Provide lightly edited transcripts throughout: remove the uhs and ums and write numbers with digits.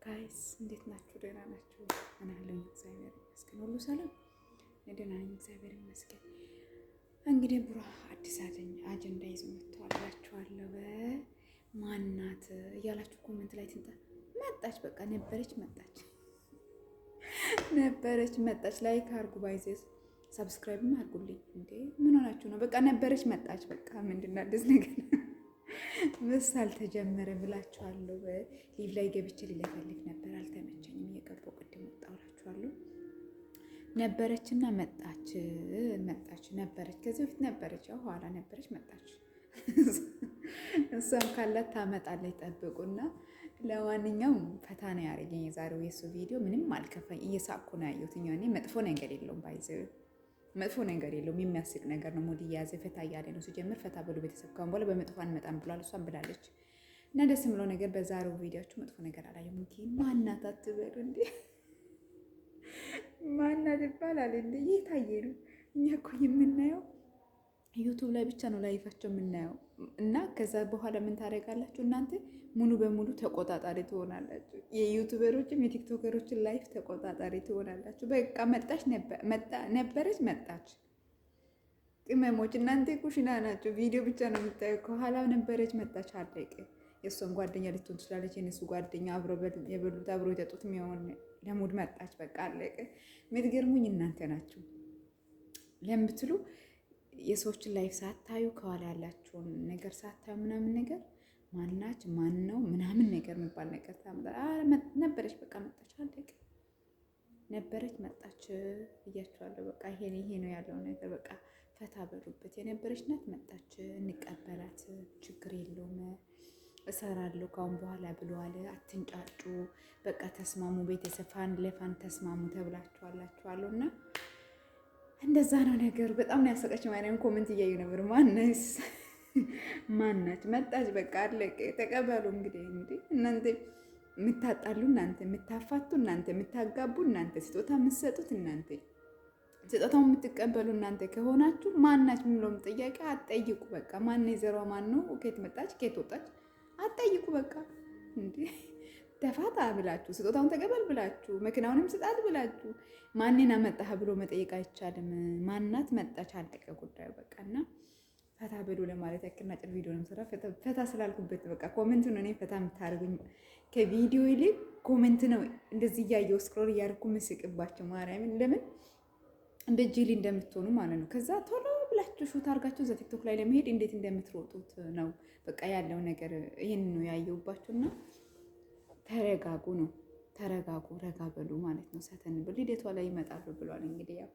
Guys፣ እንዴት ናችሁ? ደህና ናችሁ? እኔ አለሁ፣ እግዚአብሔር ይመስገን፣ ሁሉ ሰላም፣ ደህና ነኝ፣ እግዚአብሔር ይመስገን። እንግዲህ ቡራ አዲስ አጀንዳ ይዞ መጥቷል እላችኋለሁ። ማናት እያላችሁ comment ላይ ትንጣ መጣች። በቃ ነበረች መጣች፣ ነበረች መጣች። Like አርጉ፣ by the way subscribe ም አርጉልኝ። እንዴ ምን ሆናችሁ ነው? በቃ ነበረች መጣች። በቃ ምንድን ነው አዲስ ነገር ምሳል ተጀመረ ብላችኋለሁ። Live ላይ ገብቼ ልለፈልፍ ነበር፣ አልተመቸኝም። እየገባሁ ቅድም ወጣሁ እላችኋለሁ። ነበረችና መጣች፣ መጣች፣ ነበረች። ከዚህ በፊት ነበረች፣ ያው ኋላ ነበረች፣ መጣች። እሷም ካላት ታመጣለች፣ ጠብቁና። ለማንኛውም ፈታ ነው ያደረገኝ የዛሬው የእሱ ቪዲዮ። ምንም አልከፋኝ፣ እየሳቅኩ ነው ያየሁት። እኔ መጥፎ ነገር የለውም፣ by the way መጥፎ ነገር የለውም። የሚያስቅ ነገር ነው። Mood እየያዘ ፈታ እያለ ነው። ሲጀምር ፈታ ብሎ ቤተሰብ ካሁን በኋላ በመጥፎ አንመጣም ብሏል። እሷም ብላለች። እና ደስ የምለው ነገር በዛሬው ቪዲዮችሁ መጥፎ ነገር አላየሁም። እንጂ ማናት አትበሉ እንዴ! ማናት ይባላል እንዴ? ይህ ታየ ነው። እኛ እኮ የምናየው YouTube ላይ ብቻ ነው live ኣቸው የምናየው። እና ከዛ በኋላ ምን ታደርጋላችሁ እናንተ? ሙሉ በሙሉ ተቆጣጣሪ ትሆናላችሁ። የ YouTuber ኦችም የ TikToker ኦችን life ተቆጣጣሪ ትሆናላችሁ። በቃ መጣች፣ ነበረች፣ መጣች። ቅመሞች እናንተ ኩሽና ናቸው። ቪዲዮ ብቻ ነው የምታዩ። ከኋላ ነበረች፣ መጣች፣ አለቀ። የእሷም ጓደኛ ልትሆን ትችላለች። የእነሱ ጓደኛ አብሮ የበሉት አብሮ የጠጡት የሚሆን ለ mood መጣች። በቃ አለቀ። የምትገርሙኝ እናንተ ናችሁ ለምትሉ የሰዎችን life ሳታዩ፣ ከኋላ ያላቸውን ነገር ሳታዩ ምናምን ነገር ማናች ማን ነው ምናምን ነገር የሚባል ነገር ታመጣ ነበረች። በቃ መጣች፣ አለቀ። ነበረች መጣች ብያቸዋለሁ። በቃ ይሄ ይሄ ነው ያለው ነገር። በቃ ፈታ በሉበት። የነበረች ናት መጣች፣ እንቀበላት፣ ችግር የለውም፣ እሰራለሁ ካሁን በኋላ ብለዋል። አትንጫጩ፣ በቃ ተስማሙ፣ ቤተሰብ fan ለ fan ተስማሙ ተብላችኋላችኋለሁ እና እንደዛ ነው ነገሩ። በጣም ነው ያሰቀች። ማርያም comment እያዩ ነበር። ማነስ ማናች መጣች። በቃ አለቀ። ተቀበሉ እንግዲህ። እንዴ እናንተ የምታጣሉ እናንተ፣ የምታፋቱ እናንተ፣ የምታጋቡ እናንተ፣ ስጦታ የምትሰጡት እናንተ፣ ስጦታውን የምትቀበሉ እናንተ ከሆናችሁ ማናች የሚለውም ጥያቄ አትጠይቁ። በቃ ማን የዘሯ ማን ነው፣ ከየት መጣች፣ ከየት ወጣች አትጠይቁ። በቃ እንዴ ተፋታ ብላችሁ፣ ስጦታውን ተቀበል ብላችሁ፣ መኪናውንም ስጣት ብላችሁ ማንን አመጣህ ብሎ መጠየቅ አይቻልም። ማናት መጣች፣ አለቀ ጉዳዩ በቃ። እና ፈታ ብሎ ለማለት ያክል አጭር ቪዲዮ ነው የምሰራ። ፈታ ስላልኩበት በቃ comment ነው እኔ ፈታ የምታደርጉኝ ከቪዲዮ ይልቅ comment ነው። እንደዚህ እያየሁ scroll እያደረኩ ምስቅባቸው ማርያምን ለምን እንደ ጂሊ እንደምትሆኑ ማለት ነው። ከዛ ቶሎ ብላችሁ shoot አድርጋችሁ እዛ TikTok ላይ ለመሄድ እንዴት እንደምትሮጡት ነው በቃ ያለው ነገር። ይህን ነው ያየሁባችሁና ተረጋጉ ነው። ተረጋጉ፣ ረጋ በሉ ማለት ነው። ሰተን ብሎ ልደቷ ላይ ይመጣሉ ብሏል። እንግዲህ ያው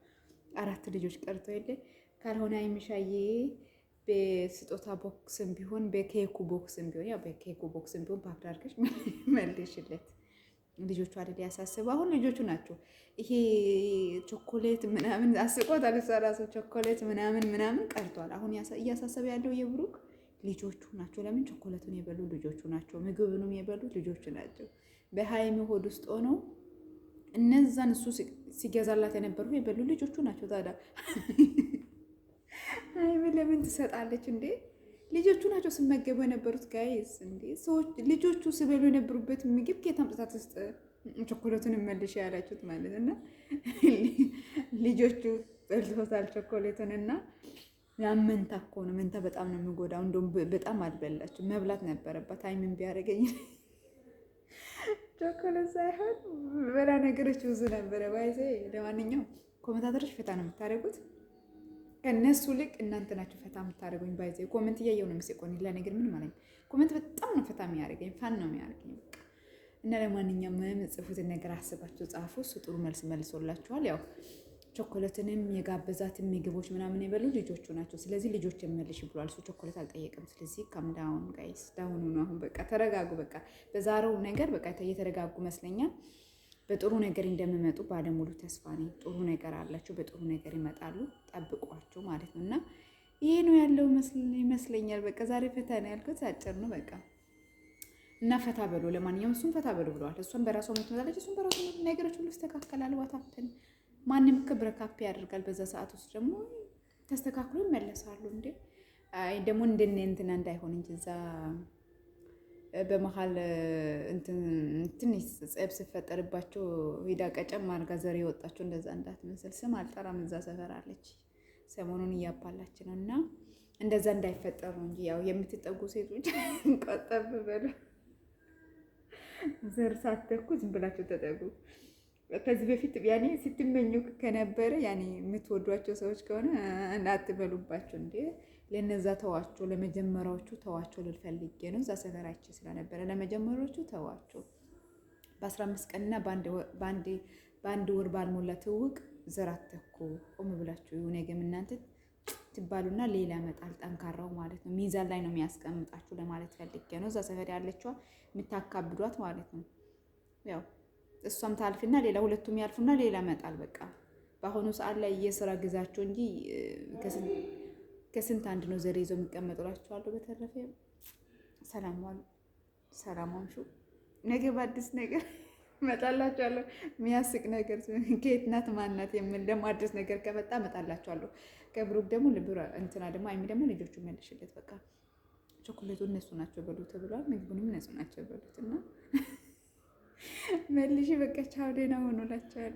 አራት ልጆች ቀርቶ የለ ካልሆነ አይምሻዬ በስጦታ box ም ቢሆን በኬኩ box ም ቢሆን ያው በኬኩ box ም ቢሆን pack አድርገሽ መልሽለት። ልጆቹ አይደል ያሳስበው። አሁን ልጆቹ ናቸው። ይሄ ቾኮሌት ምናምን አስቆታል። እሷ ራሱ ቾኮሌት ምናምን ምናምን ቀርቷል። አሁን እያሳሰበ ያለው የብሩክ ልጆቹ ናቸው። ለምን ቾኮሌቱን የበሉ ልጆቹ ናቸው። ምግብንም የበሉ ልጆቹ ናቸው። በሀይሚ ሆድ ውስጥ ሆነው እነዛን እሱ ሲገዛላት የነበሩ የበሉ ልጆቹ ናቸው። ታዲያ ሀይሚ ለምን ትሰጣለች እንዴ? ልጆቹ ናቸው ሲመገቡ የነበሩት guys። እንዴ ሰዎች ልጆቹ ሲበሉ የነበሩበት ምግብ ከየት አምጥታ ትስጥ? ቾኮሌቱን መልሽ ያላችሁት ማለት እና ልጆቹ በልቶታል ቾኮሌቱን እና ያ መንታ እኮ ነው። መንታ በጣም ነው የሚጎዳው። እንደውም በጣም አልበላችሁ መብላት ነበረባት። ሀይሚን ቢያደርገኝ ቾኮሌት ሳይሆን በላ ነገሮች ብዙ ነበረ። By the way ለማንኛውም commentator ኦች ፈታ ነው የምታደርጉት። ከእነሱ ልቅ እናንተ ናችሁ ፈታ የምታደርጉኝ። By the way comment እያየሁ ነው የምስቀው። ሌላ ነገር ምን ማለት ነው? Comment በጣም ነው ፈታ የሚያደርገኝ፣ fun ነው የሚያደርገኝ። በቃ እና ለማንኛውም የምጽፉትን ነገር አስባችሁ ጻፉ። እሱ ጥሩ መልስ መልሶላችኋል። ያው ቾኮሌትንም የጋበዛትን ምግቦች ምናምን የበሉ ልጆቹ ናቸው። ስለዚህ ልጆች መልሽ ብሏል። እሱ ቾኮሌት አልጠየቅም። ስለዚህ calm down guys፣ down ነው አሁን። በቃ ተረጋጉ። በቃ በዛሬው ነገር በቃ እየተረጋጉ መስለኛል። በጥሩ ነገር እንደሚመጡ ባለሙሉ ተስፋ ነኝ። ጥሩ ነገር አላቸው፣ በጥሩ ነገር ይመጣሉ። ጠብቋቸው ማለት ነው። እና ይሄ ነው ያለው ይመስለኛል። በቃ ዛሬ ፈታ ነው ያልኩት፣ አጭር ነው በቃ እና ፈታ በሉ። ለማንኛውም እሱም ፈታ በሉ ብለዋል። እሷም በራሷ ትመጣለች፣ እሱም በራሷ ነገሮች ሁሉ ይስተካከላል። What happen ማንም break up ያደርጋል። በዛ ሰዓት ውስጥ ደግሞ ተስተካክሎ ይመለሳሉ። እንዴ አይ ደግሞ እንደነ እንትና እንዳይሆን እንጂ እዛ በመሀል ትንሽ ጸብ ሲፈጠርባቸው ሄዳ ቀጨም አድርጋ ዘር የወጣቸው እንደዛ እንዳትመስል። ስም አልጠራም። እዛ ሰፈር አለች ሰሞኑን እያባላች ነው እና እንደዛ እንዳይፈጠር ነው እንጂ ያው የምትጠጉ ሴቶች ቆጠብ በሉ። ዘር ሳትተኩ ዝም ብላችሁ ተጠጉ። ከዚህ በፊት ያኔ ስትመኙ ከነበረ ያኔ የምትወዷቸው ሰዎች ከሆነ አትበሉባቸው እንዴ። ለነዛ ተዋቸው፣ ለመጀመሪያዎቹ ተዋቸው ልል ፈልጌ ነው። እዛ ሰፈራችን ስለነበረ ለመጀመሪያዎቹ ተዋቸው። በ15 ቀንና በአንድ ወር ባልሞላ ትውቅ ዘር አትተኩ። ቆም ብላችሁ ነገም እናንተ ትባሉና ሌላ መጣል ጠንካራው ማለት ነው። ሚዛን ላይ ነው የሚያስቀምጣችሁ ለማለት ፈልጌ ነው። እዛ ሰፈር ያለችዋ የምታካብዷት ማለት ነው። ያው እሷም ታልፍና ሌላ ሁለቱም ያልፉና ሌላ መጣል። በቃ በአሁኑ ሰዓት ላይ የስራ ግዛቸው እንጂ ከስንት አንድ ነው ዘር ይዘው የሚቀመጡ እላችኋለሁ። በተረፈ ሰላም ዋሉ፣ ሰላም አምሹ። ነገ በአዲስ ነገር እመጣላችኋለሁ። የሚያስቅ ነገር ከየት ናት ማናት የሚል ደግሞ አዲስ ነገር ከመጣ እመጣላችኋለሁ። ከብሩክ ደግሞ እንትና ደግሞ አይሚ ደግሞ ልጆቹ መልሽለት በቃ ቾኮሌቱ እነሱ ናቸው በሉ ተብሏል። ምግቡንም እነሱ ናቸው በሉት እና መልሽ በቃ ቻው፣ ደህና ሆኖላችኋል።